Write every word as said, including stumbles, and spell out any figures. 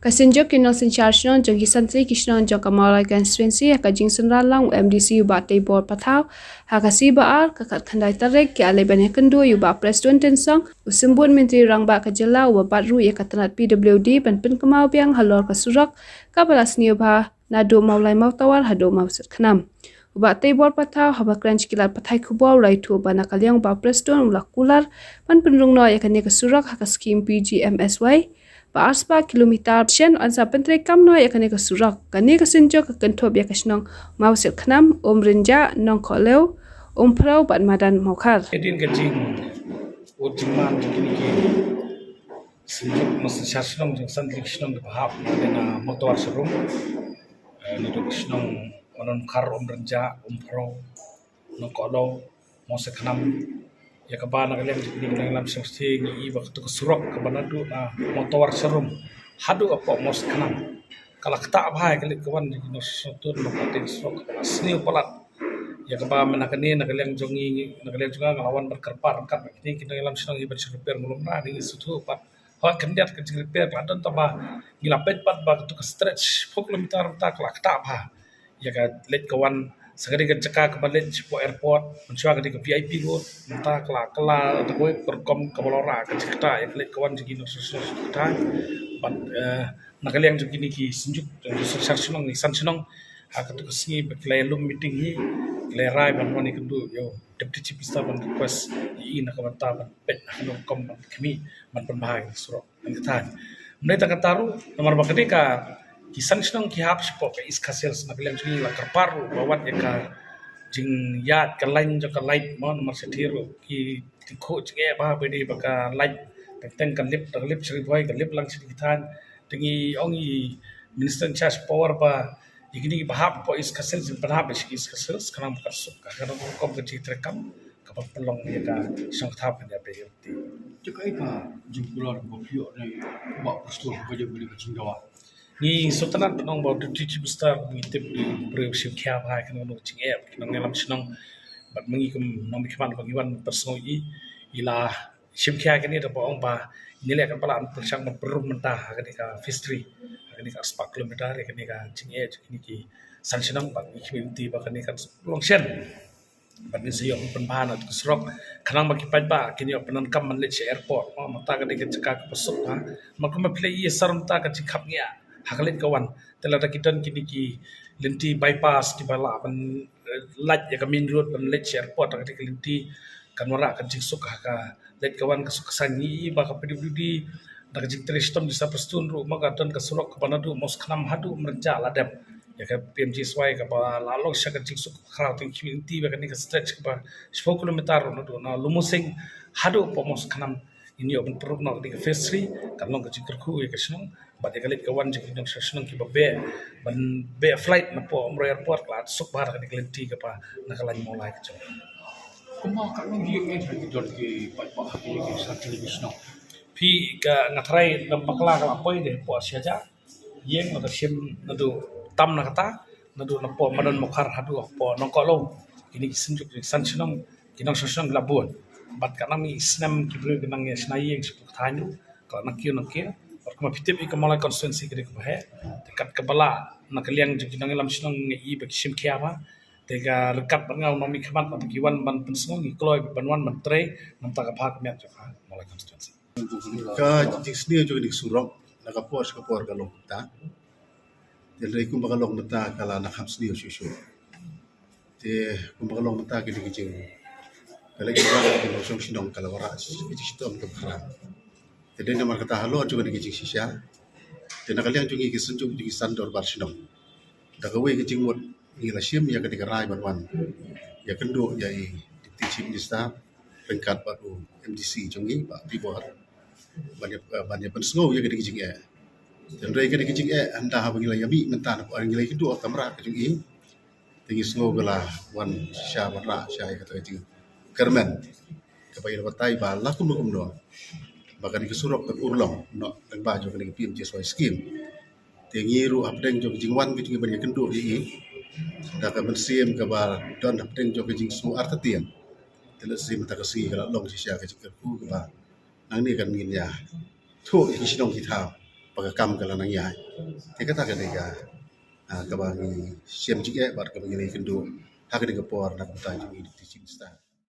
Ka Synjuk ki Nongsynshar Shnong jong ki San Tylli ki Shnong jong ka Mawlai Constituency ha ka jingsynran lang u MDC u Bah Teibor Pathaw ha ka sngi Baar ka khatkhyndai tarik ki la leit ban ïakynduh ïa u Bah Prestone Tynsong, u Symbud Myntri Rangbah ka Jylla, uba bat ruh ïa ka tnat PWD ban pynkynmaw biang halor ka surok kaba la sniew bha naduh Mawlai Mawtawar haduh Mawsitkhnam. U Bah Teibor Pathaw, haba kren sha ki lad pathai khubor, u la ïathuh ba na ka liang u Bah Prestone u la kular ban pynrung noh ïa kane ka surok ha ka skhim PGMSY ba arspah kilometer, shen yn sa pyntreikam noh ïa kane ka surok. Kane ka synjuk ka kynthup ïa ka shnong Mawsitkhnam, Umrynjah, Nongkohlew, Umphrew bad Madan Mawkhar. Hadien ka jingud jingman jong kine ki synjuk nongsynshar shnong jong San Tylli ki Shnong kiba hap na Mawtawar Sharum, eh, naduh ka shnong Madan Mawkhar, Umrynjah, Umphrew, Nongkohlew, Mawsitkhnam, ïa kaba na ka liang jong kine ki nongïalam shnong shatei ngi i ba katu ka surok kaba naduh na Mawtawar Sharum haduh hapoh Mawsitkhnam ka la ktah bha ïa ka leit ka wan jong ki nongshong shnong, ba kata ka surok kaba la sniew palat. Ïa kaba mynta kane na ka liang jong ngi, na ka liang jong nga, nga la wan ban kyrpad ryngkat bad kine ki nongïalam shnong, i ban shu repair, mlum na dei ngi sngewthuh pat ha khyndiat ka jingrepair ka la don, tangba ngi la peit pat ba katu ka stretch four kilometer mynta ka la ktah bha ïa ka leit ka wan. Sa ka dei ka jaka kaba leit shapoh airport, mynshuwa ka dei ka VIP road, mynta ka la, ka la da kawei ka rukom kaba la wanrah ka jingktah ïa ka leit ka wan jong ki nongshong shnong sha kata. Bad, eh, na ka liang jong kine ki synjuk, eh, synshar shnong, ki san shnong, ha katu ka sngi ba ki la ïalum meeting hi, ki la rai ban wan ïakynduh ïa u Deputy Chief Minister ban request ïa i na ka bynta ban peit ha kano ka rukom ban khmih ban pynbha ïa ka surok. Kan kata. Mynta tang kata ruh, namar ba ka dei ka, ki san shnong ki hap shapoh ka East Khasi Hills, na ka liang jong ngi la kyrpad ruh ba wat ïa ka jingïaid ka lain jong ka light mo, namar shatei ruh ki tyngkhuh jingeh bha ba dei ba ka light teng teng ka lip, da ka lip sha Ri Bhoi, ka lip lang sha Diengthang. Te ngi ong i Minister in charge power ba ïa kine kiba hap hapoh East Khasi Hills, pynhap ïa sha East Khasi Hills, khnang ba kan suk, khnang ba kan kum ka jingtreikam kaba pynlong ïa ka shnong ka thap kane ïa phi. Te kaei ka jingkular kaba phi ïoh na u Bah Prestone ba ïoh kane ka jingdawa? Ngi sngewtynnat ban ong ba u Deputy Chief Minister ngi tip u dei u briew shim khia bha ïa kano kano ka jingeh bad ki nongïalam shnong. Bad ma ngi kum nongmihkhmat ba ngi wan pynsngew ïa i, i la shim khia ïa kane da ba ong ba ngi leh katba lah ban pyrshang ban pynrung mynta ha kane ka phase three, ha kane ka arspah kilometer, ïa kane ka jingeh jong kine ki san shnong, bad ngi khmih lynti ba kane kan long shen. Bad ngin sa ïoh pynbha na ka surok, khnang ba ki paidbah kin ïoh pyndonkam ban leit sha airport. Oh, mynta ka dei ka jaka kaba suk bha. Namar kumba phi la ïohi sar mynta ka jingkhapngiah ha ka leit ka wan. Te lada ki don kine ki lynti bypass kiba lah ban, eh, lait ïa ka main road ban leit sha airport, ha ka dei ka lynti kan wanrah ka jingsuk ha ka leit ka wan, ka suk ka saiñ. Ngi i ba ka PWD da ka jingtrei shitom jong i Sir Prestone ruh, ma ka don ka surok kaba naduh Mawsitkhnam haduh Umrynjah la dep ïa ka PMGSY kaba la long sha ka jingsuk khraw. Te ngi khmih lynti ba kane ka stretch kaba shiphew kilometer ruh naduh na Lumusing haduh hapoh Mawsitkhnam ngin ïoh ban pynrung noh, ka dei ka phase three, kan long ka jingkyrkhu ïa ka shnong bad ïa ka leit ka wan jong ki nongshong shnong kiba beh ban beh flight napoh Umroi Airport, ka la suk bha da kane ka lynti kaba na ka lain Mawlai ka jong. Kumba katno ïing eh ki don ki paidbah ha ki, ki san tylli ki shnong? Phi, ka nga tharai dang bakla ka la poi de hapoh Shihajar ïing, naduh shim, naduh tam na kata, naduh napoh Madan Mawkhar haduh hapoh Nongkohlew. Kine ki synjuk ki san shnong, ki nongshong shnong ki la bun. Bad ka nang i snem ki briew ki nang ïa shna ïing shapoh ka thaiñ ruh, ka la nang kiew nang kiew. Bad kumba phi tip i ka Mawlai constituency ka dei kaba heh. Te kat kaba lah na ka liang jong ki nongïalam shnong ngi i ba ki shim khia bha. Te ka ryngkat bad nga u nongmihkhmat, naba ki wan ban pynsngew, ngi kloi ban wan ban trei na ka bynta ka bha ka miat jong ka Mawlai constituency. Ka jingsniew jong kane ka surok na ka por sha ka por ka long kumta. Te hynrei kumba ka long mynta ka la nang kham sniew shuh shuh. Te kumba ka long mynta ka dei ka jing, ka leit ka wan ka nongshong shnong ka la wanrah ka jingshitom kaba khraw. Te dei namar kata halor jong kane ka jingshisha, te na ka liang jong ngi ki synjuk jong ki san dorbar shnong, da kawei ka jingmut ngi la shim ïa kane ka rai ban wan ïakynduh ïa i Deputy Chief Minister ryngkat bad u MDC jong ngi, Bah Teibor, ban ïa, ban ïa pynsngew ïa kane ka jingeh. Te hynrei kane ka jingeh, ynda haba ngi la ïa mih mynta, naba ngi la ïakynduh ha kamra ka jong i, te ngi sngew ba la wan shisha wanrah shisha ïa kata ka jingkyrmen kaba ïa la batai ba la kumno kumno ba kane ka surok kan urlong noh lyngba jong kane ka PMGSY scheme. Te ngi ruh hapdeng jong ka jingwan ka jong ngi ban ïakynduh ïa i, da ka mynsiem kaba don hapdeng jong ka jingsngew artatien, te lehse mynta ka sngi ka la long shisha ka jingkyrkhu kaba nangne kan ngin ïathuh ïa ki shnong ki thaw ba ka kam ka la nang ïaid. Te kata ka dei ka, ah, kaba ngi shem jingeh bad kaba ngi la ïakynduh ha kane ka por na ka bynta jong ngi ki teaching staff.